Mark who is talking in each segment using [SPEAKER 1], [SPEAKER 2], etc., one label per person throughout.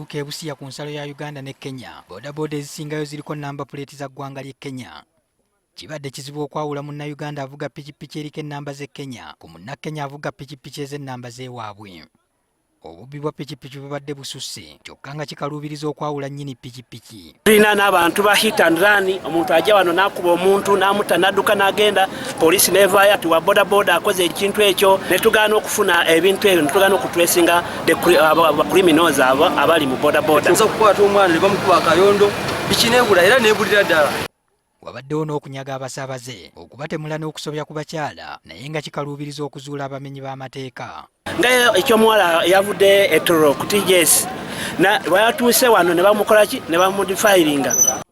[SPEAKER 1] Bw'otuuka e Busia ku nsalo ya Uganda ne Kenya, bodaboda ezisingayo ziriko nnamba puleeti za ggwanga ly'e Kenya. Kibadde kizibu okwawula Munnayuganda avuga pikipiki eriko ennamba z'e Kenya ku Munnakenya avuga pikipiki ez'ennamba z'ewaabwe. Obubbi bwa pikipiki bubadde bususse kyokka nga kikaluubiriza okwawula nnyini pikipiki.
[SPEAKER 2] Tulina n'abantu ba hit and run, omuntu ajja wano n'akuba omuntu n'amutta n'adduka n'agenda, poliisi n'evaayo ati wa bodaboda akoze ekintu ekyo, ne tugaana okufuna ebintu ebyo, ne tugaana okutresinga criminals abo abali mu bodaboda.
[SPEAKER 3] Nza okukwata omwana ne bamukuba akayondo bikinebula era nebulira ddala.
[SPEAKER 1] Wabaddewo n'okunyaga abasaabaze, okubatemula n'okusobya ku bakyala naye nga kikaluubiriza okuzuula abamenyi b'amateeka.
[SPEAKER 2] Nga ekyomuwala yavudde e Toro ku TJS, bweyatuuse wano ne bamukola ki, ne bamudifayiringa.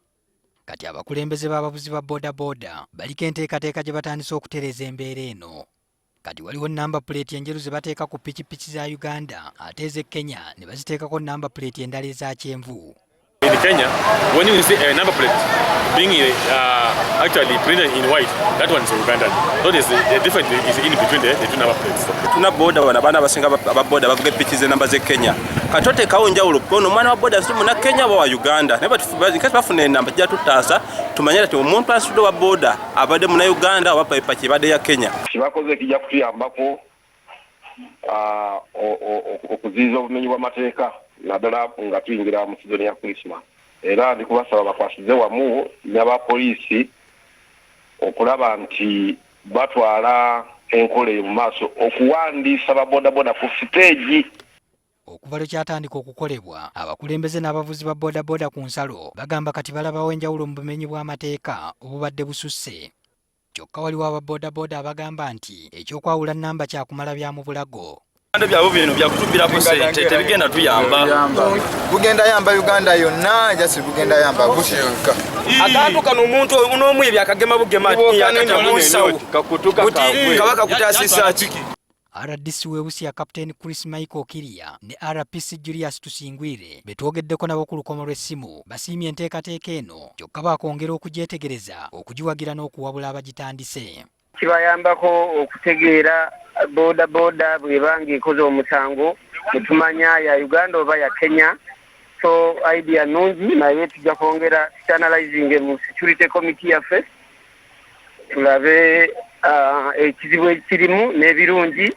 [SPEAKER 1] Kati abakulembeze b'abavuzi ba bodaboda baliko enteekateeka gye batandise okutereeza embeera eno. Kati waliwo nnamba puleeti enjeru ze bateeka ku pikipiki za Uganda ate ez'e Kenya ne baziteekako nnamba puleeti endala eza kyenvu.
[SPEAKER 4] In Kenya, when you see a number plate being actually printed in white, that one is Ugandan. So there's a difference is in between the two number plates.
[SPEAKER 5] Tuna boda bano abaana abasinga aba boda bavuga epiki z'ennamba z'e Kenya. Kati oteekawo njawulo ono omwana wa boda si muna Kenya oba wa Uganda. Naye bati bafuna ennamba kijja tutaasa tumanye nti omuntu asudde wa boda abadde muna Uganda oba paki ebadde ya Kenya.
[SPEAKER 6] Kibakoze kijja kutuyambako okuziyiza obumenyi bw'amateeka naddala nga tuyingira mu sizoni ya Christmas. Era ndi kubasaba bakwasize wamu n'abapoliisi okulaba nti batwala enkola eyo mu maaso okuwandiisa babodaboda ku siteegi.
[SPEAKER 1] Okuva lwe kyatandika okukolebwa, abakulembeze n'abavuzi ba bodaboda ku nsalo bagamba kati balabawo enjawulo mu bumenyi bw'amateeka obubadde bususse. Kyokka waliwo aba bodaboda abagamba nti ekyokwawula nnamba kyakumala bya mu bulago.
[SPEAKER 5] Byabwe bino byakutubbirako ssente, tebigenda tuyamba.
[SPEAKER 7] Bugenda yamba Uganda yonna, just bugenda yamba Busia yokka.
[SPEAKER 3] Akantu kano omuntu n'omwibi akagema bugema yakata mu nsawo kuti kabaka kutaasisa ki.
[SPEAKER 1] RDC w'e Busia Captain Chris Michael Kiria ne RPC Julius Tusingwire betwogeddeko nabo ku lukomo lw'essimu basiimye enteekateeka eno kyokka baakwongera okugyetegereza, okugiwagira n'okuwabula abagitandise.
[SPEAKER 8] Kibayambako okutegeera boda boda bw'eba ng'ekoze omusango netumanya ya Uganda oba ya Kenya. So idea nnungi, naye tujja kwongera tuanalyzing mu security committee yaffe tulabe ekizibu ekirimu n'ebirungi.